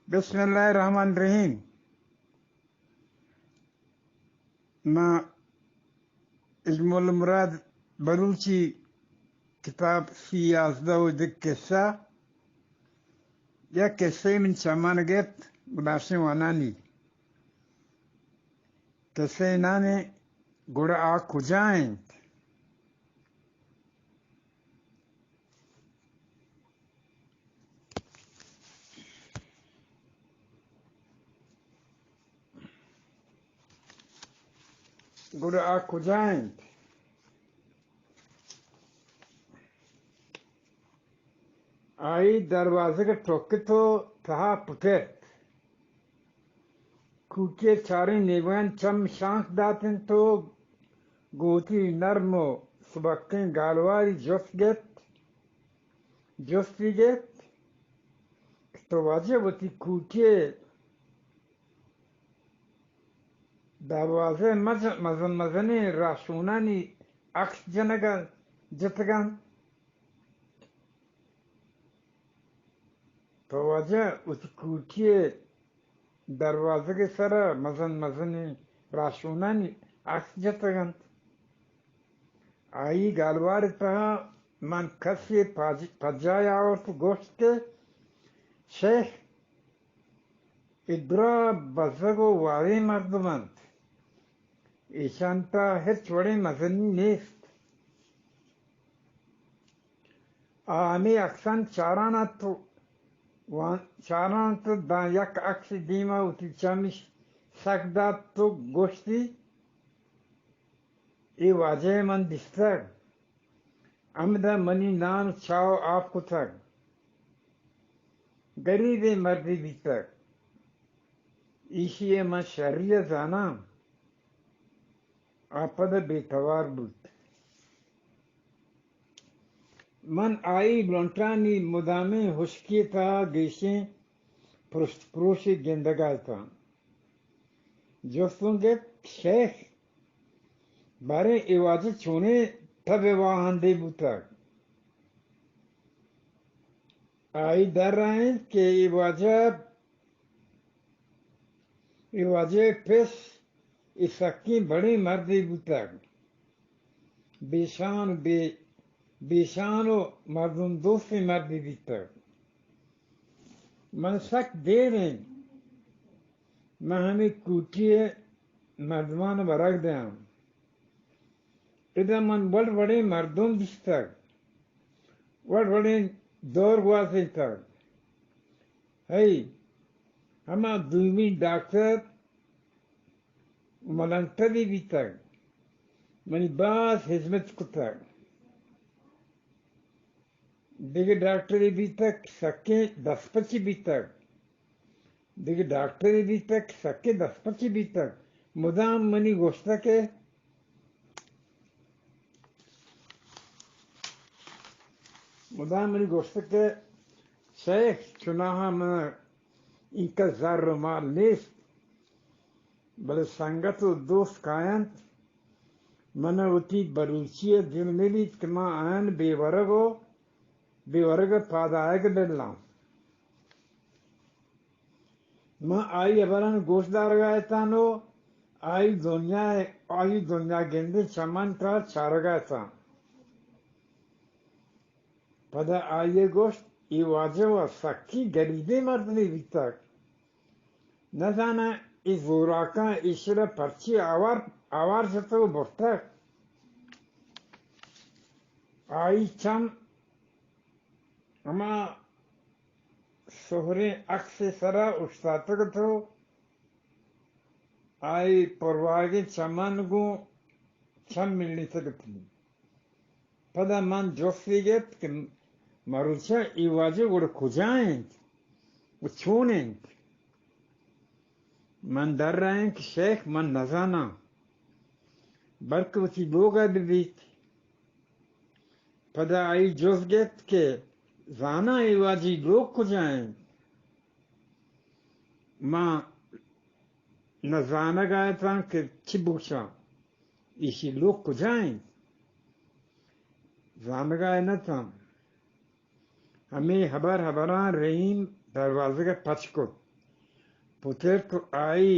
بسم اللہ الرحمن الرحیم۔ ما اجمل مراد بلوچی کتاب سی یازدہ و دگہ قصہ، یک قصہ من چمان گپت، گلاشیں وانانی قصہ نانے گڑا آ کجا انت؟ گڑا آ کجا انت؟ آئی دروازگ ٹکت و تہا پترت۔ کوٹی ء چاریں نیمگاں چم شانک دات انت و گوں وتی نرم و سبکیں گالواری جست گپت، جستی گپت کہ تو واجہ وتی کوٹی ء دروازہ ء مز-، مزن مزنیں رہشونانی عکس جنگ ء جتگ انت۔ تو واجہ وتی کوٹی ء دروازگ ء سرا مزن مزنیں رہشونانی عکس جتگ انت۔ آئی گالوار ء تہا من کسے پاج-، پجائے آورت و گوشت کہ شیخ، اے درا بزگ و واریں مردم انت، ایشان تہا ہچ وڑیں مزنی نیست۔ آ ہمے عکسان چاران ات و وان-، چاران ات و داں یک عکس دیما وتی چمش سک دات و گوشتی، اے واجہ ء من دیستگ، ہمدا منی نان و چاہ و آپ کتگ، گریبیں مردے بیتگ، ایشی ء من شری ء زاناں۔ آ پد ء بے توار بوت۔ من آئی لنٹانی مدامیں ہشکی ء تہا گیشیں پرشت پروشے گندگ ء اتاں۔ جستوں گپت، شیخ، باریں اے واجہ چونیں تب ء واہندے بوتگ؟ آئی درائینت کہ اے واجہ، اے واجہ ء پس اے سکیں بڑیں مردے بوتگ، بے شان و بے، بے شان و مردم دوستیں مردے بیتگ۔ من سک دیر انت، من ہمے کوٹی ء مردمان ء ورگ دیاں۔ ادا من وڑ وڑیں مردم دیستگ، وڑ وڑیں دور گوازینتگ۔ ہئی، ہما دومی ڈاکٹر ملنگ تبی بیتگ، منی باز ہزمت کتگ۔ دگہ ڈاکٹرے بیتگ، سکیں دستپچی بیتگ۔ دگہ ڈاکٹرے بیتگ، سکیں دستپچی بیتگ۔ مدام منی گوشتگ کہ، مدام منی گوشتگ کہ شیخ، چوناہا من اینکہ زر و مال نیست، بلے سنگت و دوست کاینت، من وتی بلوچی ء دل نہ بیت کہ من آیان بے ورگ و بے ورگ ء پاد آیگ ء بلاں۔ من آئی ہبران گوش دارگ ء اتاں و آئی دنیا، آئی دنیا گندیں چمانی تہا چارگ ء اتاں۔ پدا آئی ء گوشت، اے واجہ و سکی گریبیں مردمے بیتگ۔ نزاناں اے زوراکاں ایشرا پرچی آوار، آوار جتگ و برتگ۔ آئی چم ہما سہریں عکس ء سرا اوشتاتگ ات و آئی پرواہگیں چمان گوں چم ملیتگ ات۔ پدا من جستے گپت کہ مروچاں اے واجہ گڑا کجا انت و چون انت؟ من درائینت کہ شیخ، من نزاناں، بلکہ وتی لوگ ء بہ بیت۔ پدا آئی جست گپت کہ زاناں اے واجہی لوگ کجا انت؟ من نہ زانگ ء اتاں کہ چی بگوشاں، ایشی لوگ کجا انت؟ زانگ ء نہ اتاں۔ ہمے ہبر ہبراں رحیم دروازگ ء پچ کت۔ پترت و آئی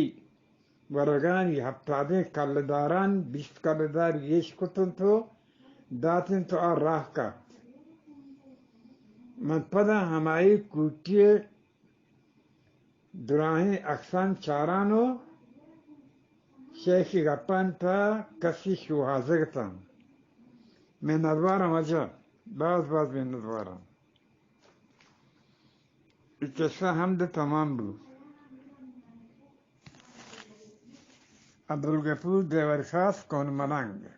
ورگانی ہپتادیں کلداران بیست کلدار گیش کتنت و داتنت و آ راہ کپت۔ من پدا ہمائی کوٹی ء دراہیں اکسان چاران و شیخی گپان تھا کسی شوہازگ تاں۔ منتوارم واجہ، باز باز منتوارم۔ اے قصہ ہمد تمام بو۔ عبدالغفور دیورخاص کون ملنگ۔